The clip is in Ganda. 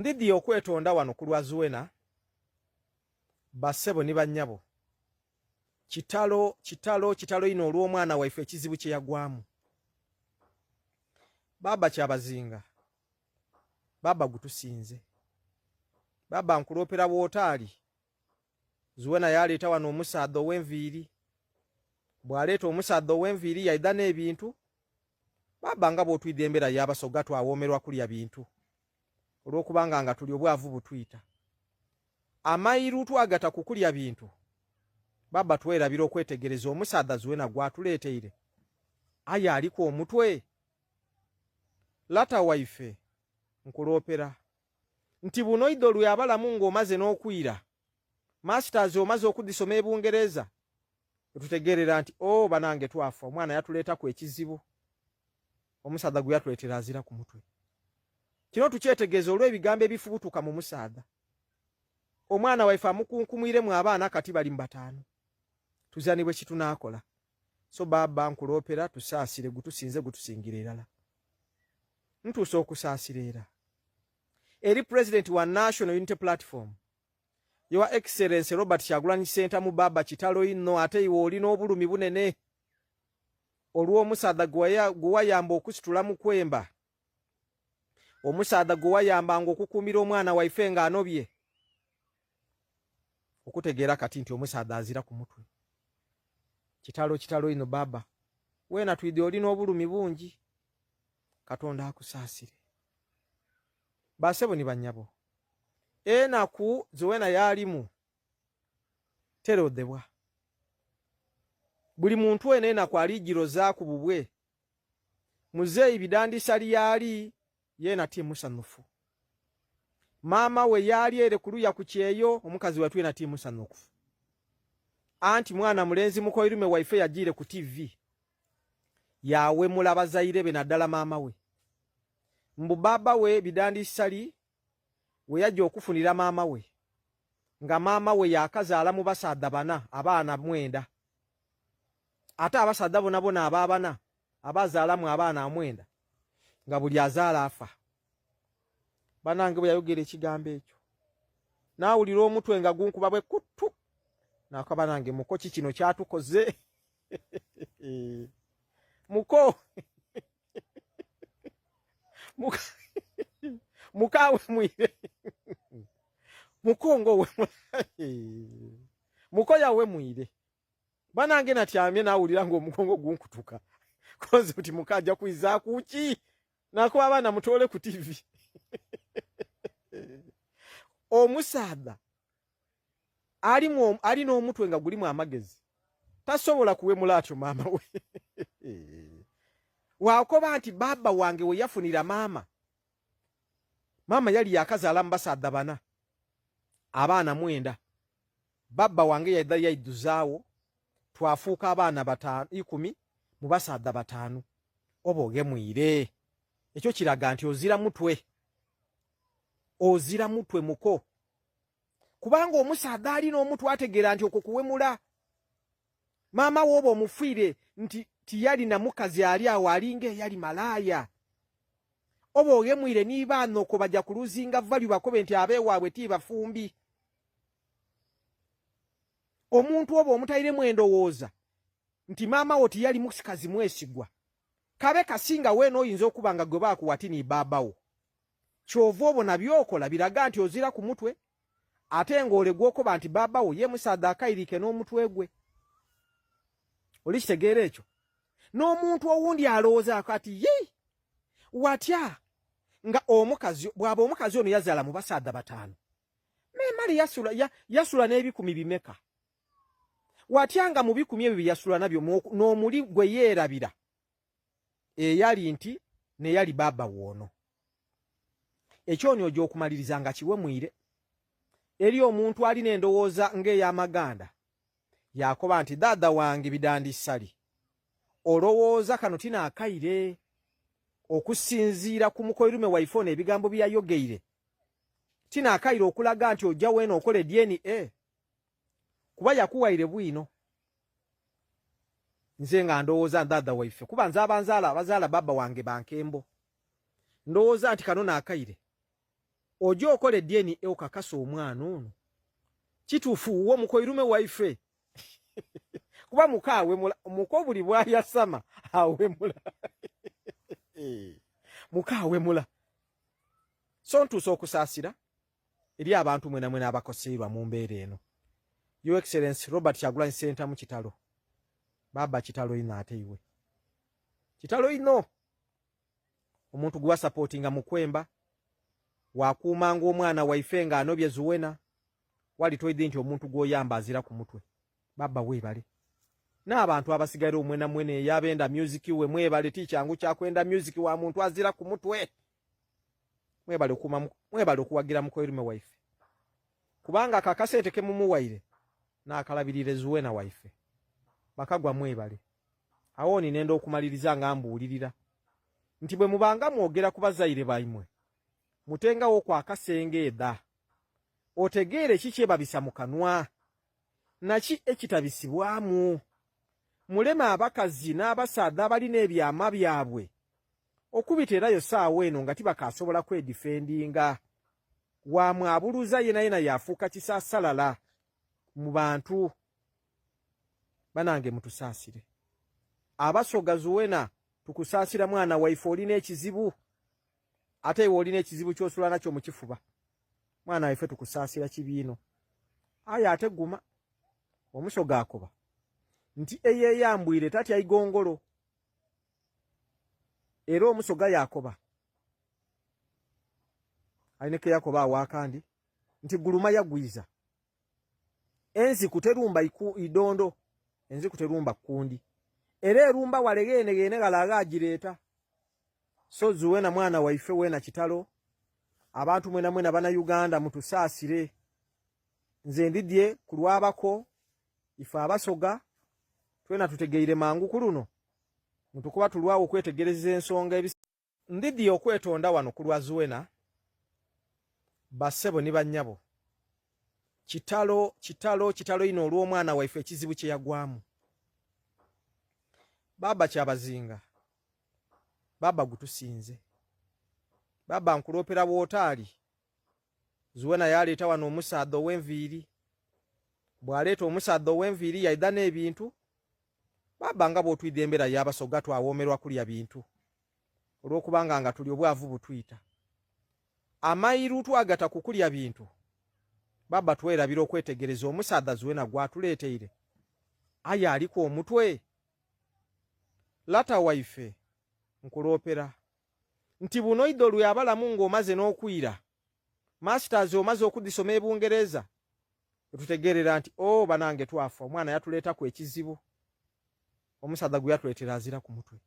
Ndidhi okwetonda wano ku lwa Zuena, bassebo ni bannyabo. Kitalo, kitalo, kitalo inho olw'omwana waife ekizibu kye yagwamu. Baaba Kyabazinga, baaba gutusinze. Baaba nkuloopera bw'otaali. Zuena yaleeta wano omusaadha ow'enviiri. Bw'aleeta omusaadha ow'enviiri yaidha n'ebintu. Baaba nga bw'otwidha embeera y'Abasoga twawoomerwa kulya bintu. Olw'okubanga nga tuli obwavu butwita. Amairu twagata ku kulya bintu. Baaba twerabira okwetegereza omusaadha Zuena gw'atuleeteire. Aye aliku omutwe. Lata waife, nkuloopera nti buno idho lwe abalamu ng'omaze n'okwira. Masters omaze okudhisoma e Bungereza. Wetutegeerera nti oh banange twafa omwana yatuleetaku ekizibu. Omusaadha gwe yatuleetera azira ku mutwe. Kino tukyetegeeza olw'ebigambo ebifubutuka mu musaadha. Omwana waife amukunkumwiremu abaana kati bali mu bataano. Tuzira ni bwe kitunaakola. So baaba nkuloopera tusaasire gutusinze gutusingira irala. Ntuusa okusaasira era eri Pulezidenti wa National Unity Platform Your Excellency Robert Kyagulanyi Ssentamu. Baaba kitalo inho, ate iwe oli n'obulumi bunene olw'omusaadha gwe wayamba okusitula mu kwemba, omusaadha gwe wayambanga okukuumira omwana waife ng'anobye, okutegeera kati nti omusaadha azira ku mutwe. Kitalo, kitalo inho baaba. Weena twidhi oli n'obulumi bungi. Katonda akusaasire. Basebo ni banyabo, enaku Zuena yalimu terodhebwa. Buli muntu eno enaku aligirozaaku bubwe. Muzeeyi Bidandisali yaali yeena ti musanufu. Maama we yaali ere kuluya ku kyeyo, omukazi waitu yeena ti musanufu. Anti mwana mulenzi mukoirume waife yajiire ku TV yawemula bazaire be naddala maama we. Mbu baaba we Bidandisali we yaja okufunira maama we nga maama we yakazaala mu basaadha bana abaana mwenda, ate abasaadha bona bona ababana abazaalamu abaana amwenda nga buli azaala afa. Banange bwe yayogera ekigambo ekyo naawulira omutwe nga gunkuba bwe kuttu, naka banange muko ki kino kyatukoze muko mukawe mwire mukongo we muko yawe mwire. Banange natyamye nawulira ng'omugongo gunkutuka kozi kuti mukaja kwizaaku ki nakuba abaana mutoole ku TV. Omusaadha ali n'omutwe nga gulimu amagezi tasobola kuwemula atyo maama we. Wakoba nti baaba wange we yafunira maama, maama yali yakazaala mu basaadha bana abaana mwenda. Babba wange yaidha yaidhuzaawo twafuuka abaana bataano ikumi mu basaadha bataano. Oba ogemwire ekyo kiraga nti ozira mutwe, ozira mutwe muko, kubanga omusaadha alina omutwe ategeera nti okwo kuwemula. Maama we oba omufiire nti tiyali na mukazi ali awo alinga eyali malaaya. Oba ogemwire ni baana okwo baja kuluzinga value bakobe nti abeewaabwe ti bafumbi. Omuntu oba omutairemu endowooza nti maama wo tiyali mukazi mwesigwa, kabe kasinga weena oyinza okuba nga gwe baakuwa ti ni baaba wo. Kyova obona by'okola biraga nti ozira ku mutwe, ate ng'ole gw'okoba nti baaba wo ye musaadha akairiike n'omutwe gwe. Oli kitegeera ekyo? N'omuntu owundi alowooza kati ye watya nga omukazi bw'aba omukazi ono yazaala mu basaadha bataano, memale yasula, yasula n'ebikumi bimeka? Watya nga mu bikumi ebyo bye yasula nabyo n'omuli gwe yeerabira eyali nti neyali baaba woono. Ekyoni oja okumaliriza nga kiwemwire eri omuntu alina endowooza ng'ey'amaganda. Yakoba nti dhaadha wange Bidandisali, olowooza kano tinaakaire okusinziira ku mukoirume waife ono ebigambo bye yayogeire? Tinaakaire okulaga nti oja weena okola DNA? Kuba yakuwaire bwino. Nze nga ndowooza dhaadha waife, kuba nze abanzaala abazaala baba wange bankembo, ndowooza nti kano naakaire. Oje okole DNA okakasa omwana ono kituufu wuwo mukoirume waife kuba muka awemula, muko buli bwayasama awemula muka awemula. So ntuusa okusaasira eri abantu mwena mwena abakoseirwa mu mbeera eno. Your Excellency Robert Kyagulanyi Ssentamu, kitalo baba, kitalo ino, ate iwe kitalo ino. Omuntu gwe wasapootinga mu kwemba, wakuumanga omwana waife ng'anobye Zuwena, wali toidhi nti omuntu gw'oyamba azira ku mutwe. Baba weebale, n'abantu abasigaire omwena mwene eyabenda music we mwebale. Ti kyangu kyakwenda music wa muntu azira ku mutwe. Mwebale okuuma, mwebale okuwagira mukoirume waife, kubanga akakasente kemumuwaire n'akalabirire Zuwena waife. Bakagwa mwebale. Awo nenda okumaliriza nga mbuulirira nti bwe mubanga mwogera ku bazaire baimwe, mutengawo ku akasenge edha otegeere ki kyebabisa mu kanwa naki ekitabisibwamu. Muleme abakazi n'abasaadha abalina ebyama byabwe okubiteerayo saawa eno nga tibakaasobola kwedifendinga. Wamwabuluza yena yena yafuuka kisaasalala mu bantu. Banange mutusaasire. Abasoga, Zuwena tukusaasira mwana waife, olina ekizibu, ate iwe olina ekizibu kyosula nakyo mu kifuba. Mwana waife tukusaasira kibiino, aye ate guma. Omusoga akoba nti eyeyambwire tatya igongolo, era omusoga yakoba alineke yakoba awakandi nti guluma yagwiza enziku terumba idondo, enziku terumba kundi, era erumba wale gene gene galaga agireeta. So Zuwena mwana waife wena kitalo. Abantu mwena mwena bana Uganda mutusaasire. Nze ndidye ku lwabako ife Abasoga twena tutegeire mangu ku luno mutukuba tulwawo okwetegereza ensonga. Ndidye okwetonda wano ku lwa Zuwena. Bassebo ni bannyabo, kitalo, kitalo, kitalo ino olw'omwana waife ekizibu kye yagwamu. Baba Kyabazinga, baba gutusinze, baba nkuloopera bw'otaali. Zuwena yaleeta wano omusaadha ow'enviiri. Bw'aleeta omusaadha ow'enviiri yaidha n'ebintu. Baba, nga bw'otwidha embeera y'Abasoga, twawoomerwa kulya bintu olw'okubanga nga tuli obwavu butwita. Amairu twagata ku kulya bintu, baba twerabira okwetegereza omusaadha Zuwena gwatuleeteire aye aliku omutwe. Lata waife, nkuloopera nti buno idho lwe abalamu ng'omaze n'okwira masters, omaze okudhisoma e Bungereza, tutegeerera nti o oh, banange twafa. Omwana yatuleetaku ekizibu, omusaadha gwe yatuleetera azira ku mutwe.